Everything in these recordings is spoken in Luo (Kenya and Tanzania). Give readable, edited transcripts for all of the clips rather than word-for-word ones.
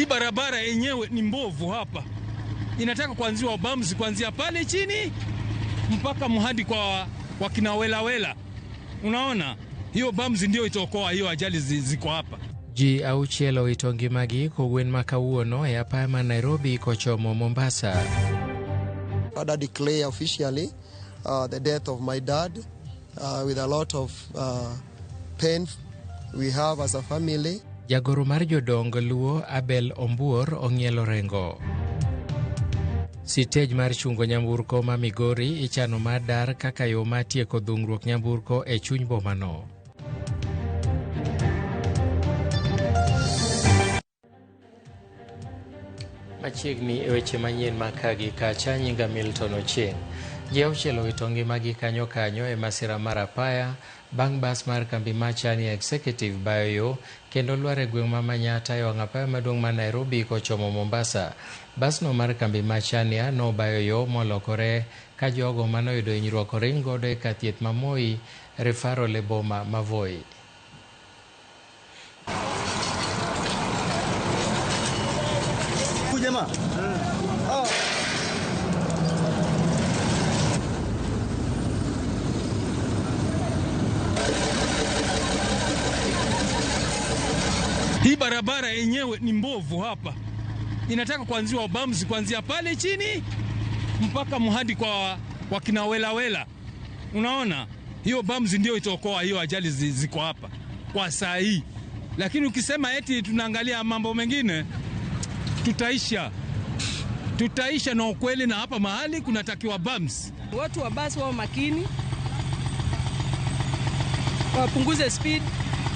Hii barabara yenyewe ni mbovu hapa, inataka kuanziwa bumps kuanzia pale chini mpaka mhadi kwa wakinawelawela. Unaona, hiyo bumps ndio itaokoa hiyo ajali ziko hapa. Ji auchiel owito ngimagi kogwen ma kawuono e apaya ma Nairobi kochomo Mombasa. Father declare officially the death of my dad with a lot of pain we have as a family. Jagoro mar jodong Luo Abel Ombuor ong'ielo rengo. Sitej mar chungo nyamburko ma Migori ichano mar dar kaka yo mar tieko dhungruok nyamburko e chuny bomano. Machiegni e weche manyien ma kagi kacha, nyinga Milton Ochieng. Ji auchiel owito ngimagi kanyo kanyo e masira mar apaya bang' bas mar kambi mar Chania Executive bayo yo kendo lwar e gweng' ma Manyata e wang' apaya maduong' ma Nairobi kochomo Mombasa. Basno mar kambi mar Chania nobayo yo molokore ka jogo manoyudo hinyruok oring godo e kar thieth ma Moi Referral e boma ma Voi. Hii barabara yenyewe ni mbovu hapa, inataka kuanziwa bumps kuanzia pale chini mpaka mhadi kwa wakinawelawela. Unaona, hiyo bumps ndio itaokoa hiyo ajali ziko hapa kwa saa hii, lakini ukisema eti tunaangalia mambo mengine tutaisha na ukweli, na hapa mahali kunatakiwa bumps. Watu wa basi wao makini, wapunguze speed,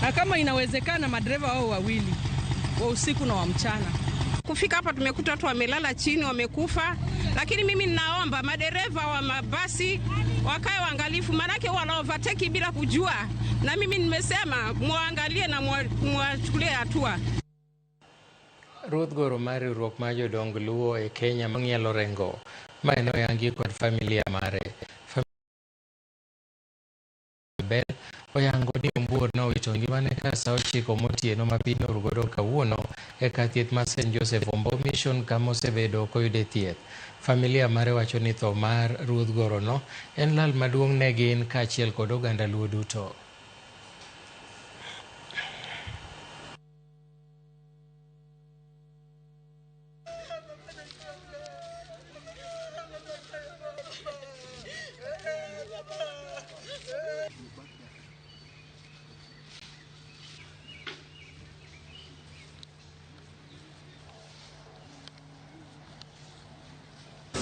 na kama inawezekana madereva wao wawili wa usiku na wa mchana. Kufika hapa tumekuta watu wamelala chini wamekufa, lakini mimi ninaomba madereva wa mabasi wakae waangalifu, maanake wana overtake bila kujua, na mimi nimesema muangalie na muachukulie hatua. Ruoth goro mar riwruok mar jodong Luo e Kenya mang'ielo rengo ma ne oyangi kod familia mare. Bel oyango ni Ombuor nowito ngimane kar saa 9 motieno ma piny orugodo kawuono e kar thieth mar St Joseph Ombo Mission kama osebedo koyude thieth. Familia mare wacho ni tho mar ruodh gorono en lal maduong' ne gin kaachiel kod oganda Luo duto.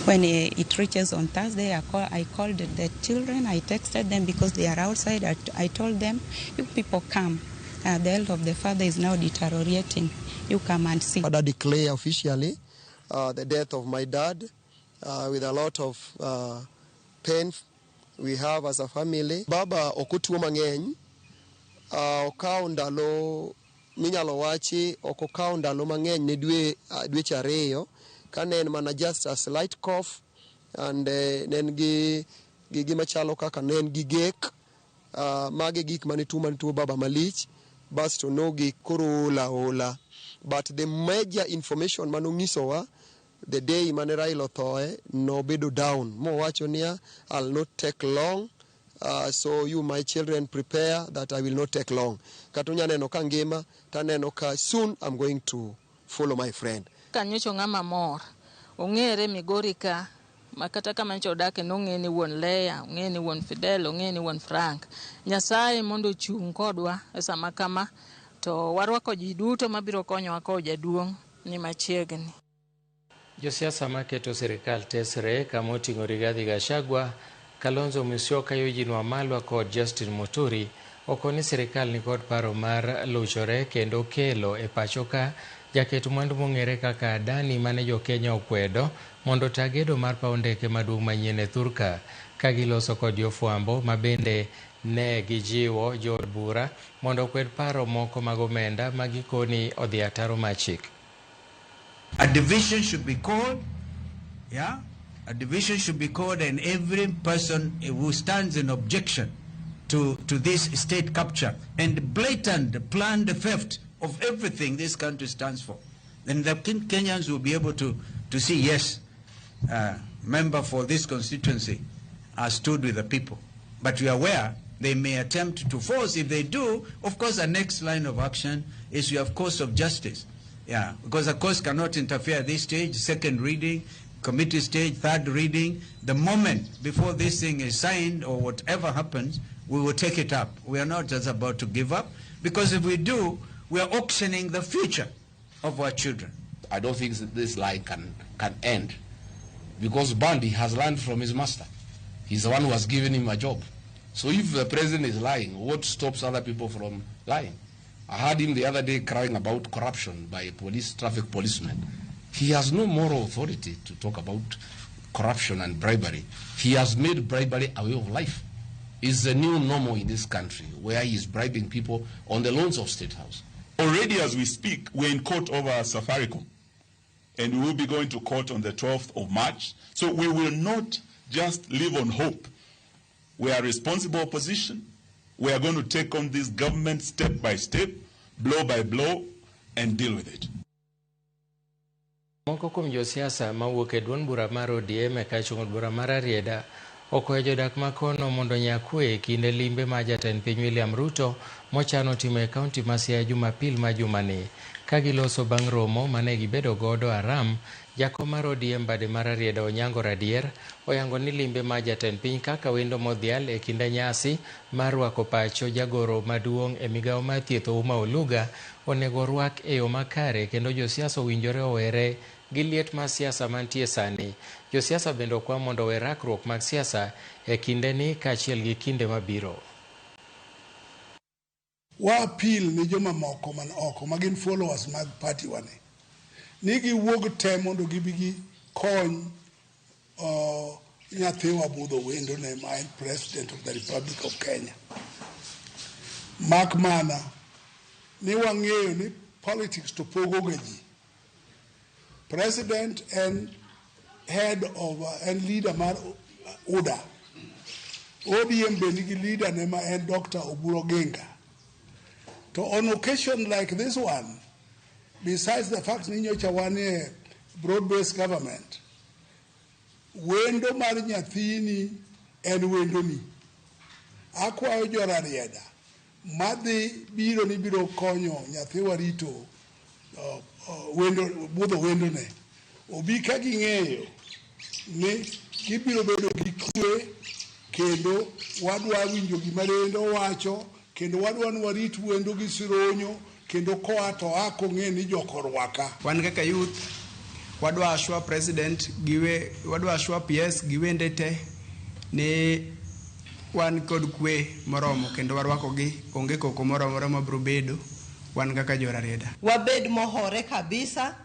When it reaches on Thursday, I called the children, I texted them because they are outside. I told them, you people come. The health of the father is now deteriorating. You come and see. Father declare officially the death of my dad with a lot of pain we have as a family. Baba ok otuo mang'eny, okawo ndalo minyalo wachi, ok okawo ndalo mang'eny ne dweche ariyo. Ka ne en mana just a slight cough and ne en gi gima chalo kaka ne en gi gek. Mage gik mane tuo mane tuo baba malich, basto nogik koro ola ola. But the major information manong'isowa the day mane Raila othoe, nobedo down. Mowacho niya, I'll not take long. So you my children prepare that I will not take long. Kata unya neno ka ngima, taneno ka soon I'm going to follow my friend. Kanyocho ng'ama mor, ong'ere Migori ka, ma kata kama nyocha odake nong'e ni wuon Leya, ong'e ni wuon Fidel, ong'e ni wuon Frank. Nyasaye mondo ochung' kodwa e sama kama, to warwako ji duto mabiro konyowa kowo jaduong' ni machiegni. Josiasa maketo sirikal tesre kama oting'o Rigathi Gachagua, Kalonzo Musyoka, Eugene Wamalwa kod Justin Muturi okoni sirikal nikod paro mar luchore kendo kelo e pacho ka jaket mwandu mong'ere kaka Adani mane jo Kenya okwedo mondo ota gedo mar paw ndeke maduong' manyien e thurka ka giloso kod jofwambo ma bende ne gijiwo jood bura mondo okwed paro moko mag omenda ma gikoni odhi ataro mar chik. A division should be called, yeah? A division should be called, and every person who stands in objection to this state capture and blatant planned theft of everything this country stands for Then the Kenyans will be able to see, yes, member for this constituency has stood with the people. But we are aware they may attempt to force. If they do, of course, the next line of action is you have course of justice. Yeah, because the courts cannot interfere at this stage, second reading, committee stage, third reading. The moment before this thing is signed or whatever happens, we will take it up. We are not just about to give up, because if we do, we are auctioning the future of our children. I don't think this lie can end, because Bandi has learned from his master. He's the one who has given him a job. So if the president is lying, what stops other people from lying? I heard him the other day crying about corruption by police, traffic policemen. He has no moral authority to talk about corruption and bribery. He has made bribery a way of life. It's the new normal in this country, where he is bribing people on the loans of State House. Already as we speak, we're in court over Safaricom, and we will be going to court on the 12th of March. So we will not just live on hope. We are a responsible opposition. We are going to take on this government step by step, blow by blow, and deal with it. Moko kuom josiasa mawuok e duond bura mar ODM e kachung' od bura mar Rarieda okwayo jodak makono mondo nyakwe e kinde limbe ma jatend piny William Ruto mochano timo e kaunti ma Siaya Jumapil ma jumani. Ka giloso bang' romo mane gibedo godo Aram, jakom mar ODM bade mar Rarieda Onyango Radier oyango ni limbe ma jatend piny kaka wendo modhial e kinde nyasi mar rwako pacho jagoro maduong' e migawo mar thieth Ouma Oluga onego rwak e yo makare kendo josiasa owinjore owere gi liet mar siasa mantie sani. Josiasa bende okwa mondo owe rakruok mag siasa e kindeni kaachiel gi kinde mabiro. Wa appeal ne joma moko man oko ma gin followers mag party wani ni giwuog te mondo gibi gikony nyathiwa Budho Wendo ne ma en President of the Republic of Kenya. Mak mana ni wang'eyo ni politics to pogo ga ji. President en head of en leader mar UDA. ODM be nigi leader ne ma en Dr. Oburu Oginga. To on occasion like this one, besides the fact ni nyocha wan e broad-based government, wendo mar nyathini en wendoni. Akwayo jo Rarieda madhi biro ni biro konyo nyathiwa rito wendo budho wendone obi ka ging'eyo ni gibiro bedo gi kwe kendo wadwa winjo gima wendo wacho kendo wadwa ni warit wendo gi sironyo kendo koa to a kong'e ni jokorwaka. Wan kaka youth wadwa assure president giwe wadwa assure PS gi wende te ni wan kod kwe moromo kendo warwakogi onge koko moro amora mabiro bedo wan kaka jo Rarieda. Wabed mohore kabisa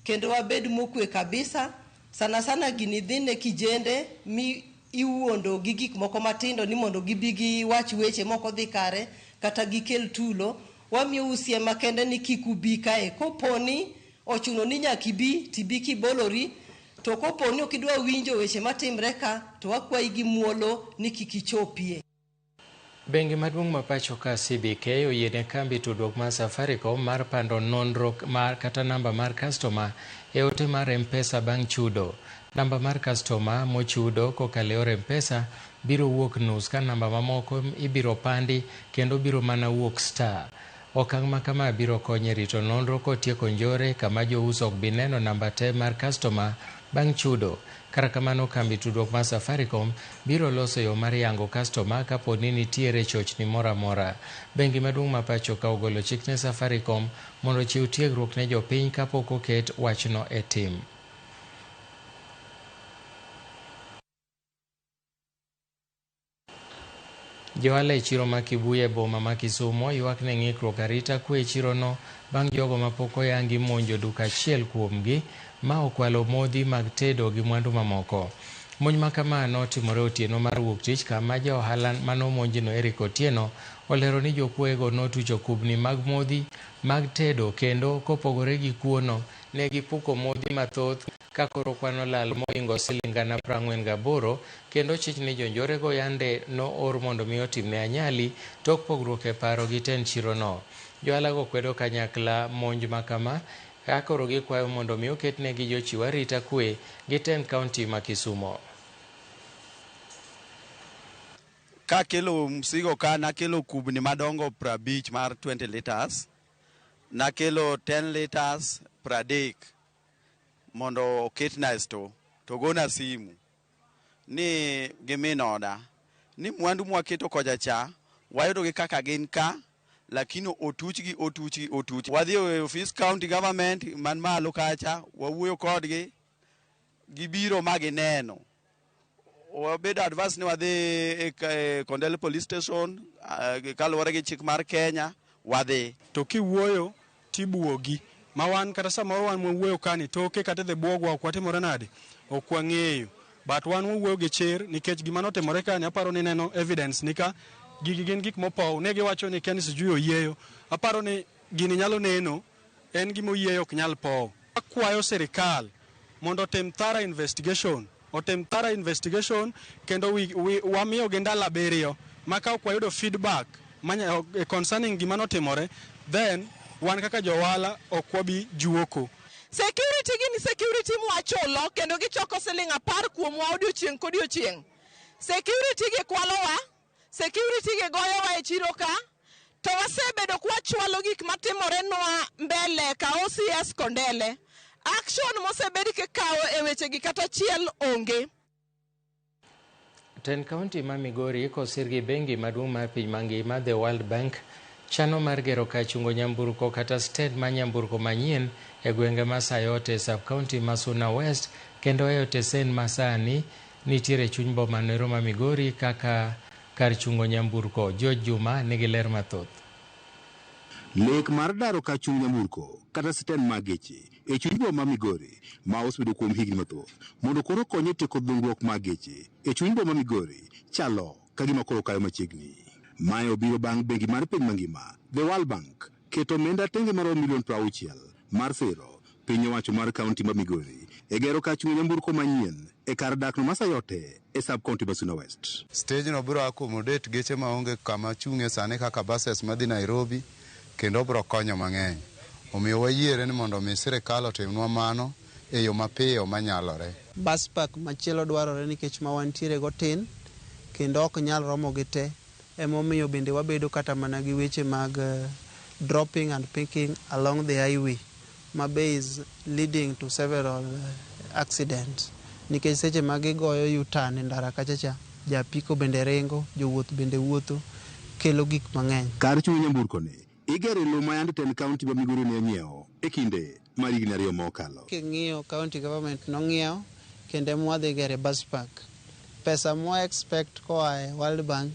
kendo wabed mokwe kabisa. Sana sana gini dhi ne kijende mi iwuondo gi gik moko matindo ni mondo gibi giwach weche moko dhi kare kata gikel tulo. Wamiyou siem makende ni kik ubi kae. Koponi ochuno ni nyaka ibi tibi kibolori, to koponi ok idwa winjo weche matimre ka to wakwayi gi muolo ni kik ichopie. Bengi maduong' ma pacho ka CBK oyiene kambi tudruok mar Safaricom mar pando nonro mar kata namba mar customer e ote mar M-Pesa bang' chudo. Namba mar customer mochudo kokalo e yor M-Pesa biro wuok nus ka namba mamoko ibiro pandi kendo biro mana wuok star. Okang' ma kama biro konyo e rito nonro kotieko njore kama jouso ok bi neno namba te mar customer bang' chudo. Kata kamano kambi tudruok mar Safaricom biro loso yo mar yango customer kapo ni nitiere chochni moro amora. Bengi maduong' ma pacho ka ogolo chik ne Safaricom mondo ochiw tiegruok ne jopiny kapok oket wachno e tim. Johala e chiro ma Kibuye e boma ma Kisumu ywak ne ng'ikruok arita kwe e chirono bang' jogo mapok oyangi monjo duka achiel kuomgi ma okwalo modhi mag tedo gi mwandu mamoko. Monj ma kama notimore otieno mar wuok tich kama ja ohala manomonjno Eric Otieno olero ni jokuoyego notucho kubni mag modhi mag tedo kendo kopogore gi kuono ne gipuko modhi mathoth ka koro kwano lal mohingo siling 48,000 kendo chich ni jonjorego yande noor mondo mi otimne anyali tok pogruok e paro gi tend chirono. Johalago kwedo kanyakla monj ma kama Ka koro gikwayo mondo mi oketnegi jochiw arita kwe gi tend kaunti ma Kisumo. Kakelo msigo ka nakelo kubni madongo 50 mar 20 liters, nakelo 10 liters 30 mondo oketna e store to gona simu ni gi min oda ni mwandu mwaketo kocha cha wayudo gi kaka gin ka, lakini otuchgi otuchgi otuch. Wadhi e ofis county government man malo kacha, wawuoyo kodgi, gibiro ma gineno. Wabedo advance ni wadhi e Kondele Police Station kaluwore gi chik mar Kenya, wadhi. To kiwuoyo tibuogi ma wan kata samoro wan mwawuoyo kani toke kata dhi buogwa ok watimore nade ok wang'eyo, but wan wawuoyo gi chir nikech gima notimore kani aparo ni neno evidence ni ka gigi gin gik mopow ne giwacho ni Ken sijui oyieyo, aparo ni gini nyalo neno en gima oyieyo ok nyal pow. Akwayo sirikal mondo otim thorough investigation, otim thorough investigation kendo wamiyogi ndalo 7 ma ka ok wayudo feedback manya, concerning gima notimore, then wan kaka johala ok wabi juoko. Security gin security mwachulo kendo gichoko siling 10 kuomwa odiochieng' kodiochieng'. Security gi kwalowa, security gi goyowa e chiro ka, to wasebedo kwachwalo gik matimorenwa mbele ka OCS Kondele. Action mosebed kikawo e wechegi kata achiel onge. Tend kaunti ma Migori kosir gi bengi maduong' mar piny mangima The World Bank chano mar gero kar chungo nyamburko kata stand mar nyamburko manyien e gwenge ma Sayote sub county ma Suna West kendo e otesen ma sani nitiere e chuny boma noero ma Migori kaka kar chungo nyamburko. George Juma nigi ler mathoth. Lek mar daro kar chung' nyamburko kata stand mag geche e chuny boma ma Migori ma osebedo kuom higni mathoth mondo koro okony e tieko dhungruok mag geche e chuny boma Migori chalo ka gima koro kayo machiegni. Mae obiro bang' bengi mar piny mangima The World Bank keto omenda tenge maromo milion 60 mar siro piny owacho mar kaunti ma Migori e gero kar chung' nyamburko manyien e kar dakno ma Sayote e sub county ma Suna West. Stage no biro accommodate geche maonge kama chung'e sani kaka buses madhi Nairobi kendo biro konyo mang'eny. Omiyo wayiere ni mondo mi sirikal otimnwa mano e yo mapiyo manyalore. Bus park machielo dwarore nikech ma wantiere go tin kendo ok nyal romo gi te, emomiyo bende wabedo kata mana gi weche mag dropping and picking along the highway ma be is leading to several accidents nikech seche ma gigoyo U-turn e ndara kacha cha, japiko bende ringo, jowuoth bende wuotho, kelo gik mang'eny. Kar chung' nyamburko ni igero e lowo ma yande tend kaunti ma Migori ne onyiewo e kinde mar higni 2 mokalo. King'iyo county government nong'iewo kendo ema wadhi gere bus park. Pesa mwa expect koa e World Bank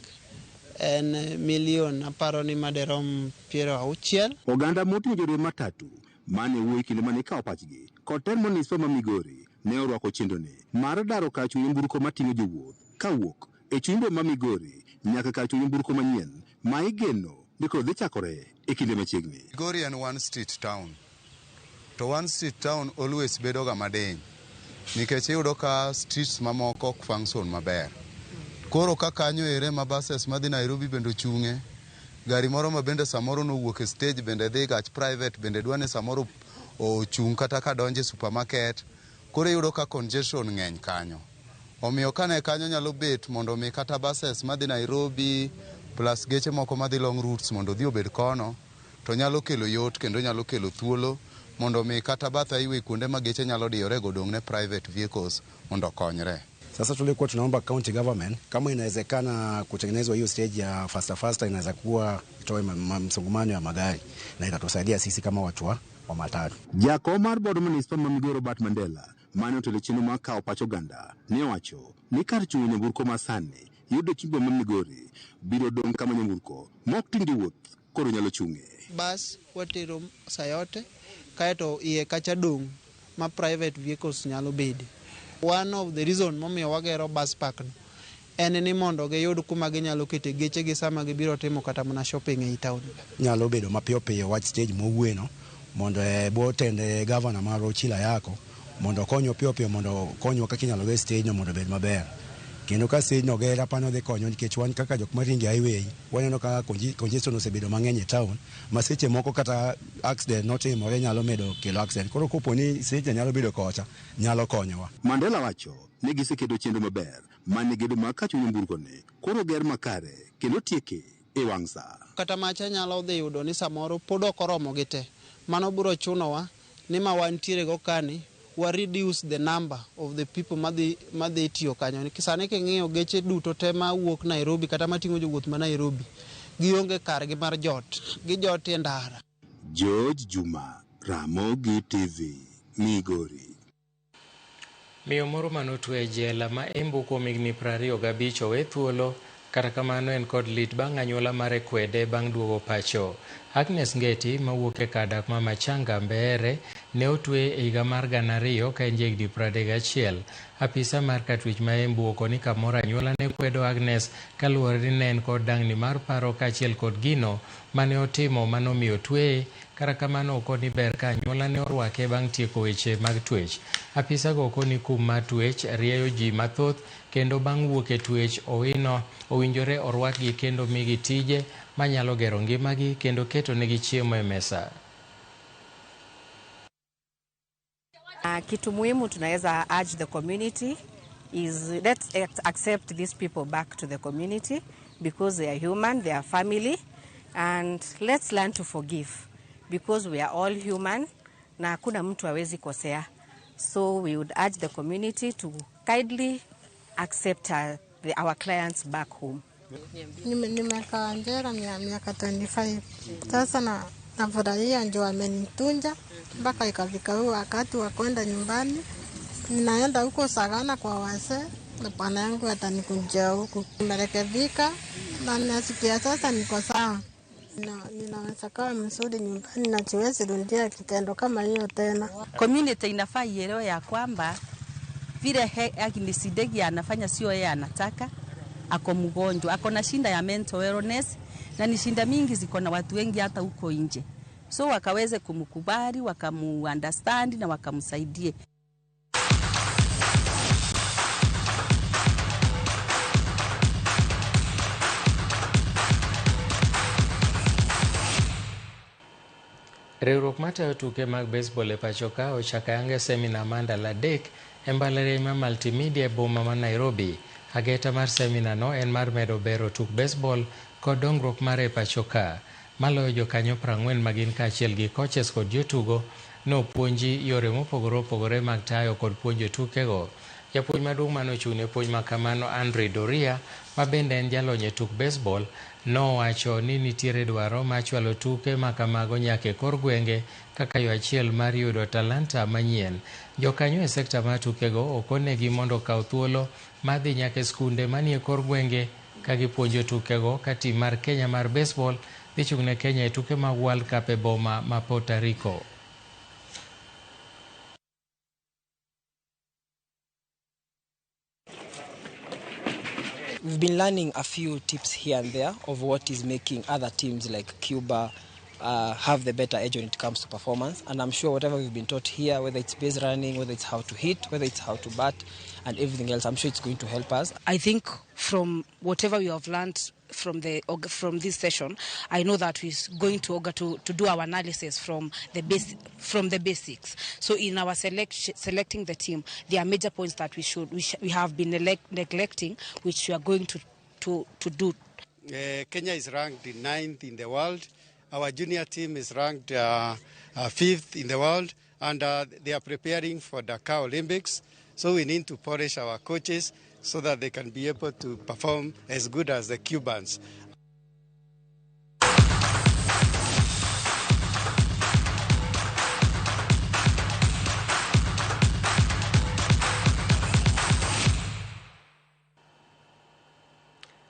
en milion aparo ni maderom 60. Oganda moting'o joriemb matatu mane wuoyo kinde mane ikawo pachgi kod tend manispa ma Migori ne orwako chenroni mar daro kar chung' nyamburko mating'o jowuoth kawuok e chuny boma ma Migori nyaka kar chung' nyamburko manyien ma igeno ni koro dhi chakore e kinde machiegni. Migori en one street town. To one street town always bedo ga madiny nikech iyudo ka streets mamoko ok function maber. Koro ka kanyo ere ma buses madhi Nairobi bende ochung'e, gari moro ma bende samoro nowuok e stage bende dhi gach private bende dwa ni samoro ochung' kata ka donjo e supermarket. Koro iyudo ka congestion ng'eny kanyo. Omiyo kane kanyo nyalo bet mondo mi kata buses madhi Nairobi plus geche moko madhi long routes mondo odhi obed kono, to nyalo kelo yot kendo nyalo kelo thuolo mondo mi kata bath highway kuonde ma geche nyalo diyore go odong' ne private vehicles mondo okonyre. Sasa tulikuwa tunaomba county government kama inawezekana kutengenezwa hiyo stage ya faster faster, inaweza kuwa itoe msongamano ya magari na itatusaidia sisi kama watu wa matatu. Jakom mar board manispa ma Migori Robert Mandela mane otelo chenro mar kawo pach oganda ne owacho ni kar chung' nyamburko ma sani yudo e chuny boma ma Migori biro dong' kama nyamburko mok ting' jowuoth koro nyalo chung'e. Bus watero Sayote kaeto iye kacha dong' ma private vehicles nyalo bede. One of the reason momiyo wagero bus park no en ni mondo giyud kuma ginyalo kete gechegi sama gibiro timo kata mana shopping ei town. Nyalo bedo mapiyo piyo wach stage mowuoyeno mondo e bwo tend governor mar Ochilo Ayacko mondo okonywa piyo piyo mondo okonywa kaka inyalo ger stage no mondo obed maber. Kendo ka stage no oger apani odhi konyo nikech wan kaka jok maringo e highway waneno ka congestion osebedo mang'eny e town ma seche moko kata accident notimore nyalo medo kelo accident. Koro kopo ni stage nyalo bedo kocha nyalo konyowa. Mandela wacho ni giseketo chenro maber mane gedo mag kachung' nyamburko ni koro ger makare kendo tieke e wang' sa. Kata macha nyalo dhi yudo ni samoro pod ok oromo gi te. Mano biro chunowa ni ma wantiere go kani wa reduce the number of the people madhi tiyo kanyo. Sani king'iyo geche duto te mawuok Nairobi kata mating'o jowuoth ma Nairobi, gionge kargi mar jot, gijot e ndara. George Juma, Ramogi TV, Migori. Miyo moro manotwe e jela ma Embu kuom higni 25 owe thuolo, kata kamano en kod lit bang' anyuola mare kwede bang' duogo pacho. Agnes Ngeti mawuok e kar dak ma Machanga Mbeere ne otwe e higa mar 2000 ka en jahigni 31. Apisa mar katwech ma Embu okoni kamoro anyuola ne kwedo Agnes kaluwore ni ne en kod dang'ni mar paro kaachiel kod gino mane otimo manomiyo tweye. Kata kamano okoni ber ka anyuola ne orwake bang' tieko weche mag twech. Apisa go okoni kum mar twech rieyo ji mathoth kendo bang' wuok e twech owino owinjore orwakgi kendo migi tije manyalo gero ngimagi kendo keto negi chiemo e mesa. Kitu muhimu tunaweza urge the community is let's accept these people back to the community because they are human, they are family, and let's learn to forgive because we are all human na hakuna mtu hawezi kosea. So we would urge the community to kindly accept our clients back home. Nimekaa jela miaka 25. Sasa nafurahia ndio amenitunja mpaka ikafika huu wakati wa kwenda nyumbani. Ninaenda huko Sagana kwa wazee na bwana yangu atanikujia huku. Nimerekebika na nasikia sasa niko sawa. Ninaweza kuwa mzuri nyumbani na siwezi rudia kitendo kama hiyo tena. Community inafaa ielewe ya kwamba vile Agnes Ndegi anafanya sio yeye anataka. Ako mgonjwa, ako na shinda ya mental wellness na ni shinda mingi ziko na watu wengi hata huko nje. So wakaweze kumkubali, wakamu-understand na wakamsaidie. Riwruok matayo tuke mag baseball e pacho ka ochako ayanga semina mar ndalo 3 e mbalariany ma Multimedia e boma ma Nairobi. Ageta mar semina no en mar medo bero tuk baseball kod dongruok mare e pacho ka. Maloyo jokanyo 40 magin kaachiel gi coaches kod jotugo nopuonji yore mopogore opogore mag tayo kod puonjo tukego. Japuonj maduong' manochung' ne puonj makamano Andre Doria, ma bende en jalony e tuk baseball, nowacho ni nitiere dwaro mar chwalo tuke makamago nyaka e kor gwenge kaka yo achiel mar yudo talanta manyien. Jokanyo e sekta mar tukego okonegi mondo okaw thuolo mar dhi nyaka e skunde manie kor gwenge ka gipuonjo tukego ka tim mar Kenya mar baseball dhi chung' ne Kenya e tuke mag World Cup e boma ma Puerto Rico. We've been learning a few tips here and there of what is making other teams like Cuba have the better edge when it comes to performance. And I'm sure whatever we've been taught here, whether it's base running, whether it's how to hit, whether it's how to bat, and everything else, I'm sure it's going to help us. I think from whatever we have learned from this session, I know that we're going to to do our analysis from the basics. So in our selecting the team, there are major points that we have been neglecting, which we are going to do. Kenya is ranked 9th in the world. Our junior team is ranked 5th in the world, and they are preparing for Dakar Olympics. So we need to polish our coaches so that they can be able to perform as good as the Cubans.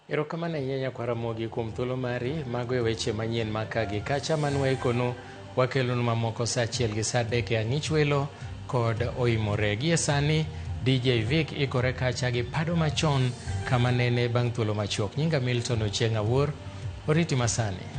Erokamano ahinya nyakwar Ramogi kuom thuolo mari. Mago e weche manyien ma ka gi kacha manwaikonu wakelonu mamoko saa 1 gi saa 3 e ang'ich welo kod oimore. Gie sani DJ Vic ikore kacha gi pado machon kama nene bang' thuolo machuok. Nyinga Milton Ochieng' Awuor, oriti masani.